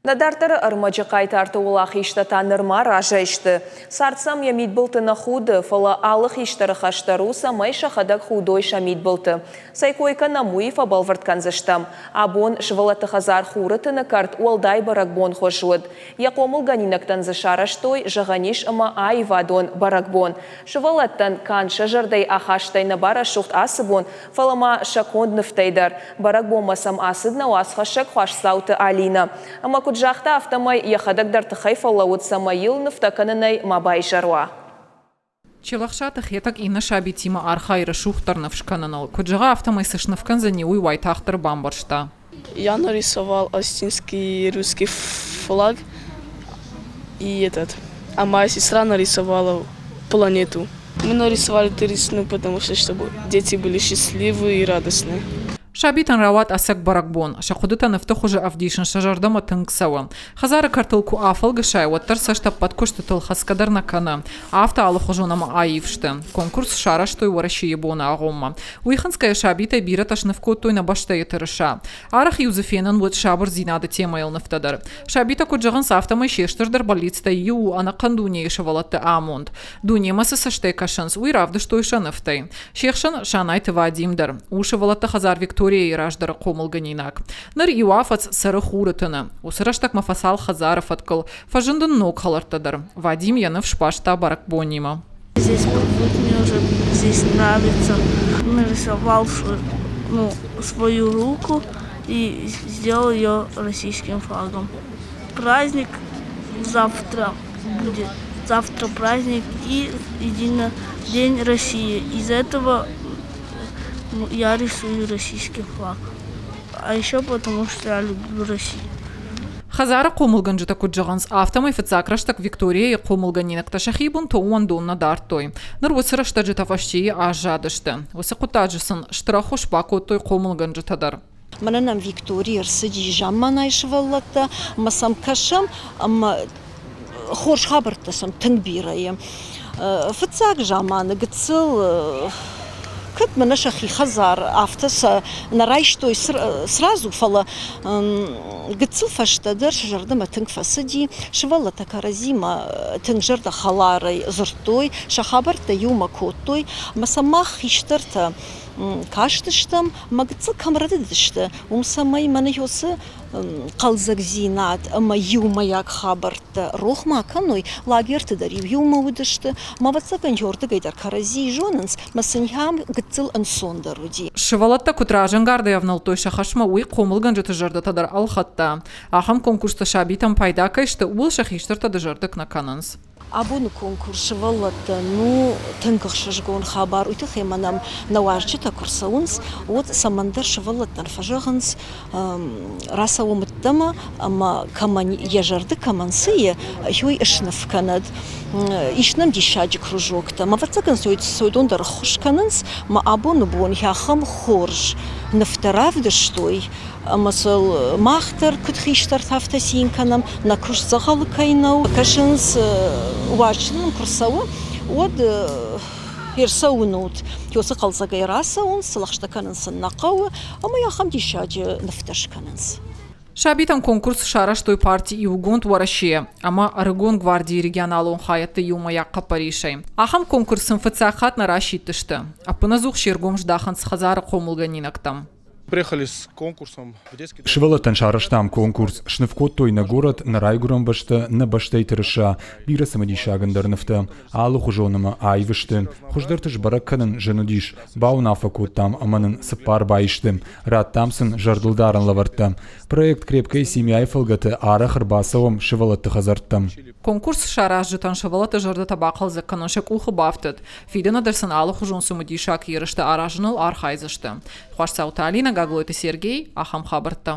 Нӕ дарддӕры ӕрмӕджы хъайтарты уӕлахизтӕ та нырма разӕй сты. Цард сӕм йӕ мидбылты нӕ худы, фӕлӕ алы хистӕры хӕс дӕр у, цӕмӕй сӕхӕдӕг худой сӕ мидбылты. Цӕй кой кӕнӕм, уый фӕбӕлвырд кӕндзыстӕм. Абон сывӕллӕтты хӕдзар Хуры тыны кӕрт уӕлдай бӕрӕгбонхуыз уыд. Йӕ хъомылгӕнинӕгтӕн дзы сарӕзтой, зӕгъӕн ис, ӕмӕ аивадон бӕрӕгбон. Сывӕллӕттӕн канд сӕ зӕрдӕйы ахастӕй нӕ барӕсугъд ацы бон, фӕлӕ ма сӕ конд нывтӕй дӕр. Бӕрӕгбонмӕ сӕм ацыд нӕ уацхӕссӕг Хуасдзауты Алинӕ. Ӕмӕ куыд загъта, афтӕмӕй йӕхӕдӕг дӕр тыххӕй фӕлӕууыд, цӕмӕй йыл нывтӕ кӕнынӕй ма баизӕр уа. Челӕхсаты Хетӕг иннӕ сабитимӕ архайы рӕсугъддӕр ныв скӕныныл. Куыд зӕгъа, афтӕмӕй цы сныв кӕндзӕни, уый уайтагъддӕр бамбӕрста. Я нарисовал остинский русский флаг и этот, а моя сестра нарисовала планету. Мы нарисовали туристную, потому что чтобы дети были счастливы и радостны. Сабитӕн рауад ӕцӕг бӕрӕгбон. Сӕ хъуыдытӕ нывты хуызы ӕвдисын сӕ зӕрдӕмӕ тынг цӕуы. Хӕдзары кӕртыл куы афӕлгӕсай, уӕддӕр цӕст ӕппӕт куыстытыл хӕцгӕ дӕр нӕ кӕны. Афтӕ алыхуызон ӕмӕ аив сты. Конкурс сарӕзтой Уӕрӕсейы боны агъоммӕ. Уый хынцгӕйӕ сабитӕй бирӕтӕ сныв кодтой нӕ бӕстӕйы тырыса. Арӕх-иу дзы фенӕн уыд сабырдзинады темӕйыл нывтӕ дӕр. Сабитӕ куыд зӕгъынц, афтӕмӕй се стырдӕр бӕллицтӕй иу у ӕнӕхъӕн дунейы сывӕллӕтты амонд. Дунемӕ цы цӕстӕй кӕсынц, уый равдыстой сӕ нывтӕй. Се хсӕн Санайты Вадим дӕр. У сывӕллӕтты хӕдзар Викторияйы раздӕры хъомылгӕнинаг. Ныр иу афӕдз цӕры хуры тыны. Уыцы рӕстӕгмӕ фӕцал хӕдзары фӕткыл. Фӕзынд ын ног хӕлӕрттӕ дӕр. Вадим йӕ ныв сбаста бӕрӕгбонимӕ. Здесь мне уже здесь нравится. Нарисовал ну, свою руку и сделал ее российским флагом. Праздник завтра будет. Завтра праздник и единый День России. Из этого я рисую российский флаг. А еще потому, что я люблю Россию. Хӕдзары хъомылгӕнджытӕ куыд зӕгъынц, афтӕмӕй фыццаг рӕстӕг Викторияйы хъомылгӕнинӕгтӕ сӕхи бынтон уӕндон нӕ дардтой. Ныр уыцы рӕстӕджытӕ фӕстейы аззадысты. Уыцы хъуыддаджы сын стыр ӕххуыс бакодтой хъомылгӕнджытӕ дӕр. Мӕнӕ нӕм Виктория ӕрцыди замманайы сывӕллӕттӕ ӕмӕ сӕм кӕсӕм ӕмӕ хорз хабӕрттӕ сӕм тынг бирӕ и. Фыццаг заманы гыццыл кӕд мӕнӕ сӕхи хӕдзар афтӕ сӕ нӕ райстой сразу, фӕлӕ гыццыл фӕстӕдӕр сӕ зӕрдӕмӕ тынг фӕцыди, сывӕллӕттӕ кӕрӕдзимӕ тынг зӕрдӕхӕларӕй дзырдтой, сӕ хабӕрттӕ иумӕ кодтой ӕмӕ сӕ мах хистӕртӕ кастыстӕм ӕмӕ гыццыл кӕм рӕдыдысты, уым цӕмӕй мӕнӕ уыцы хъӕлдзӕгдзинад ӕмӕ иумӕйаг хабӕрттӕ рох ма кӕной, лагерты дӕр-иу иумӕ уыдысты, ӕмӕ ӕвӕццӕгӕн иуырдыгӕй дӕр кӕрӕдзийы зонынц, ӕмӕ сын ахӕм гыццыл ӕнцондӕр уыди. Сывӕллӕттӕ куыд разӕнгардӕй ӕвнӕлдтой сӕ хӕсмӕ, уый хъомылгӕнджыты зӕрдӕтӕ дӕр ӕлхӕдта. Ахӕм конкурстӕ сабитӕн пайда кӕй сты, ууыл сӕ хистӕртӕ дызӕрдыг нӕ кӕнынц. Абоны конкурс сывӕллӕттӕн у тынг ӕхсызгон хабар. Уый тыххӕй ма нӕм нӕ уазджытӕ куы рцӕуынц, уӕд цӕмӕндӕр сывӕллӕттӕн фӕзӕгъынц, рацӕуӕм ӕддӕмӕ ӕмӕ кӕмӕн йӕ зӕрды кӕмӕн цы и, уый сныв кӕнӕд. Ис нӕм диссаджы кружоктӕ. Ӕмӕ ӕвӕццӕгӕн уыдон дӕр ӕххуыс кӕнынц. Ӕмӕ абоны бон ахӕм хорз нывтӕ равдыстой, ӕмӕ сыл мах дӕр куыд хистӕртӕ, афтӕ цин кӕнӕм, нӕ куыст дзӕгъӕлы кӕй нӕу. Кӕсынц, уазджытӕ нӕм куы рцӕуы, уӕд ӕрцӕуынут. Уыцы хъӕлдзӕгӕй рацӕуынц, лӕгъстӕ кӕнын сын нӕ хъӕуы, ӕмӕ ахӕм диссаджы нывтӕ скӕнынц. Сабитӕн конкурс сарӕзтой парти Иугонд Уӕрӕсе ӕмӕ Ӕрыгон гвардийы регионалон хайӕдты иумӕйаг хъӕппӕрисӕй. Ахӕм конкурс сын фыццаг хатт нӕ расидтысты. Ӕппынӕдзух се ргом здахынц хӕдзары хъомылгӕнинӕгтӕм. Сывӕллӕттӕн сарӕзтам конкурс, сныв кодтой нӕ горӕт, нӕ райгуырӕн бӕстӕ, нӕ бӕстӕйы тырыса, бирӕ цымыдисаг ӕндӕр нывтӕ, алыхуызон ӕмӕ аив сты. Хуыздӕрты сбӕрӕг кӕнын зын уыдис, бауынаффӕ кодтам ӕмӕ нын цыппар баисты. Радтам сын зӕрдылдарӕн лӕвӕрттӕ. Проект «Крепкая семья»-йы фӕлгӕты арӕх ӕрбацӕуӕм сывӕллӕтты хӕдзӕрттӕм. Конкурс саразджытӕн сывӕллӕтты зӕрдӕтӕ бахъӕлдзӕг кӕнын сӕ къухы бафтыд. Фидӕны дӕр сын алыхуызон цымыдисаг ерыстӕ аразыныл архайдзысты. Хуасдзауты Алинӕ, Гаглойты Сергей, ахӕм хабӕрттӕ.